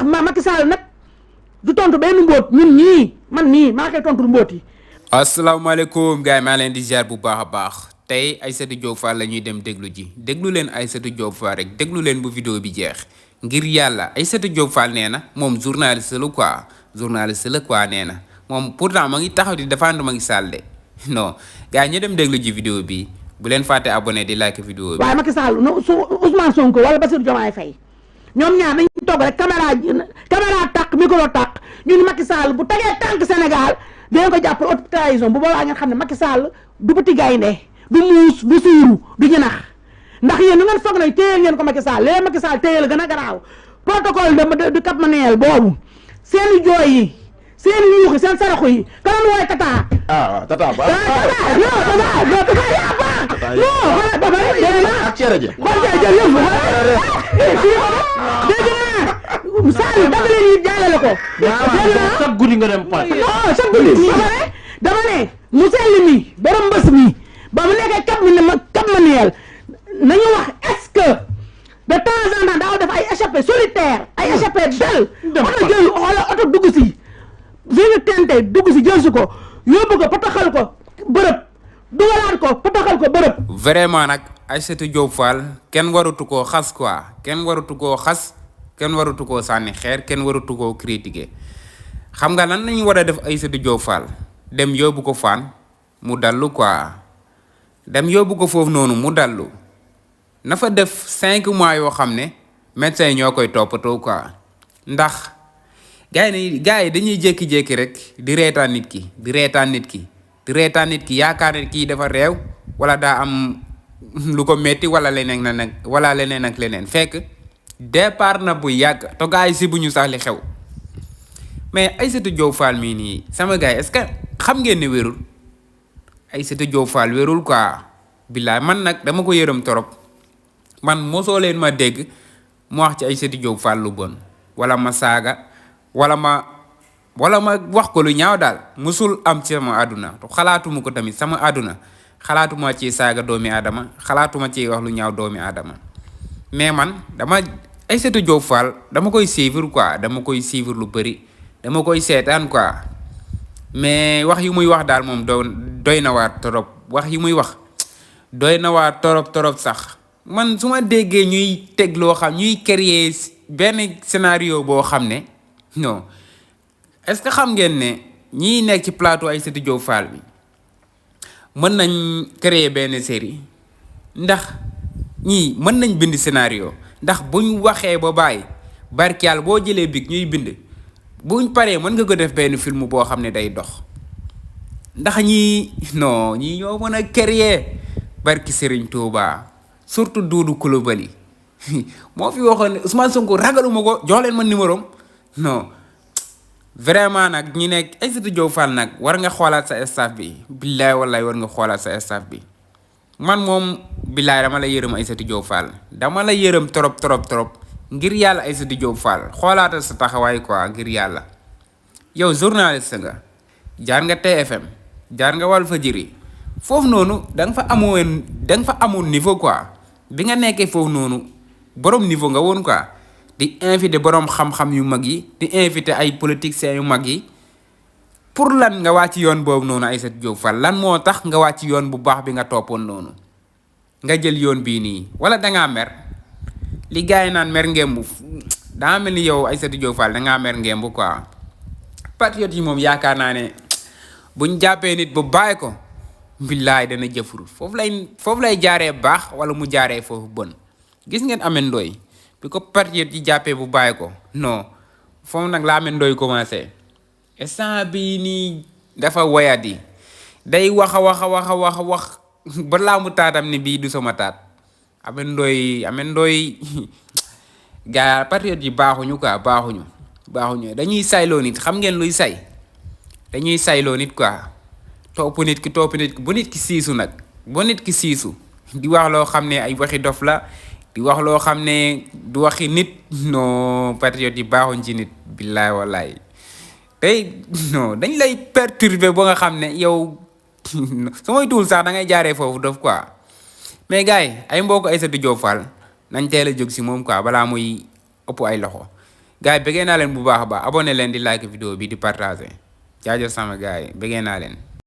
wax Macky Sall nag du tontu benn mbóot ñun ñii man mii maa koy tontu mbóot yi. asalaamaaleykum gars yi maa leen di ziar bu baax a baax tey Aïssatou Diop Fall la ñuy dem déglu ji déglu leen Aïssatou Diop Fall rek déglu leen bu vidéo bi jeex ngir yàlla Aïssatou Diop Fall nee na moom journaliste la quoi nee na moom pourtant ma ngi taxaw di défendre Macky Sall de non gars yi ñu dem déglu ji vidéo bi bu leen fàtte abonné di like vidéo bi. waaye Macky Sall su Ousmane Sonko wala Bassirou Diomaye Faye ñoom ñaar dañu toog rek caméra tàq micro tàq ñu ni Macky Sall bu tegee tànk Sénégal dinañ ko jàpp haute trahison bu boobaa ngeen xam ne Macky Sall du petit gaynde du muus du suuru du ñinax ndax yéen nu ngeen foog ne téye ngeen ko Macky Sall léegi Macky Sall téye la gën a garaaw protocole de Cap Manuel boobu seeni jooy yi seeni yuuxi seen saraxu yi kanoon wooy tata tata ba tata yaa baax non wala dafa dégg naa ak cere ja kon jërëjëf dégg naa Sall dagg leen yi jàllale ko dégg naa chaque guddi nga dem point non chaque guddi dama ne mu sell mi borom mbës mi ba mu nekkee Cap Manuel nañu wax est-ce que de temps en temps daaw def ay échappée solitaire ay échappée del oto jël wala oto dugg si fii tente dugg si jël si ko yóbbu ko pataxal ko bërëb dugalaat ko pataxal ko bërëb. vraiment nag Aïssatou Diop Fall kenn waratu koo xas quoi kenn waratu koo xas kenn waratu koo sànni xeer kenn waratu koo critiquer xam nga lan lañu war a def Aïssatou Diop Fall dem yóbbu ko fan mu dallu quoi dem yóbbu ko foofu noonu mu dallu na fa def 5 mois yoo xam ne médecins yi ñoo koy toppatoo quoi ndax gars yi dañuy jékki-jékki rek di reetaan nit ki yaakaar ne kii dafa réew wala daa am lu ko metti wala leneen ak leneen fekk départ na bu yàgg te gars yi si bu ñu sax li xew mais Aïssatou Diop Fall mii nii sama gars yi est-ce que xam ngeen ne wérul Aïssatou Diop Fall wérul quoi billaay man nag dama ko yërëm torop man mosoo leen ma dégg mu wax ci Aïssatou Diop Fall lu bon wala ma saaga wala ma wax ko lu ñaaw daal musul am ci sama àdduna xalaatuma ko tamit sama àdduna xalaatuma ci saaga doomi aadama xalaatuma ci wax lu ñaaw doomi aadama mais man Aïssatou Diop Fall dama koy suivre quoi dama koy suivre lu bëri dama koy seetaan quoi mais wax yu muy wax daal moom doy na waar torop wax yu muy wax doy na waar torop sax man su ma déggee ñuy teg loo xam ñuy créer benn scénario boo xam ne non est-ce que xam ngeen ne ñiy nekk ci plateau Aïssatou Diop Fall bi mën nañ créer benn série ndax ñii mën nañ bind scénario ndax buñ waxee ba bàyyi barki yàlla boo jëlee big ñuy bind buñ paree mën nga ko def benn film boo xam ne day dox ndax ñii ñoo mën a créer barki Serigne Touba surtout Doudou Coulibaly moo fi waxoon ne Ousmane Sonko ragaluma ko jox leen ma numéro non vraiment nag ñi nekk Aïssatou Diop Fall nag war nga xoolaat sa staff bi billaay wallaay war nga xoolaat sa staff bi man moom billaay dama la yërëm Aïssatou Diop Fall dama la yërëm trop ngir yàlla Aïssatou Diop Fall xoolaatal sa taxawaay quoi ngir yàlla yow journaliste nga jaar nga TFM jaar nga Walfadjri foofu noonu da nga fa amoon niveau quoi bi nga nekkee foofu noonu borom niveau nga woon quoi di invité borom xam-xam yu mag yi di invité ay politiciens yu mag yi pour lan nga wàcc yoon boobu noonu Aïssatou Diop Fall lan moo tax nga wàcc yoon bu baax bi nga toppoon noonu nga jël yoon bii nii wala dangaa mer li gars yi naan mer ngembu daa mel ni yow Aïssatou Diop Fall dangaa mer ngembu quoi patriote yi moom yaakaar naa ne buñ jàppee nit bu bàyyi ko billaay dana jëfur foofu lay jaaree baax wala mu jaaree foofu bon gis ngeen Ameth Ndoye bi ko patriote yi jàppee bu bàyyi ko non foofu nag la Ameth Ndoye commencé instant bii nii dafa woyadi day wax ba laa mu taatam ni bii du sama taat Ameth Ndoye gaa patriote yi baaxuñu quoi baaxuñu dañuy sayloo nit xam ngeen luy say dañuy sayloo nit quoi topp nit ki bu nit ki siisu nag bu nit ki siisu di wax loo xam ne ay waxi dof la di wax loo xam ne du waxi nit non patriote yi baaxuñ ci nit billaay wallaay tey non dañ lay perturber ba nga xam ne yow su may tuul sax da ngay jaaree foofu dof quoi mais gars yi ay mbokk Aïssatou Diop Fall nañ teel a jóg si moom quoi balaa muy ëpp ay loxo gars yi bëggee naa leen bu baax a baax abonné leen di like vidéo bi di partager jaajëf sama gars yi bëggee naa leen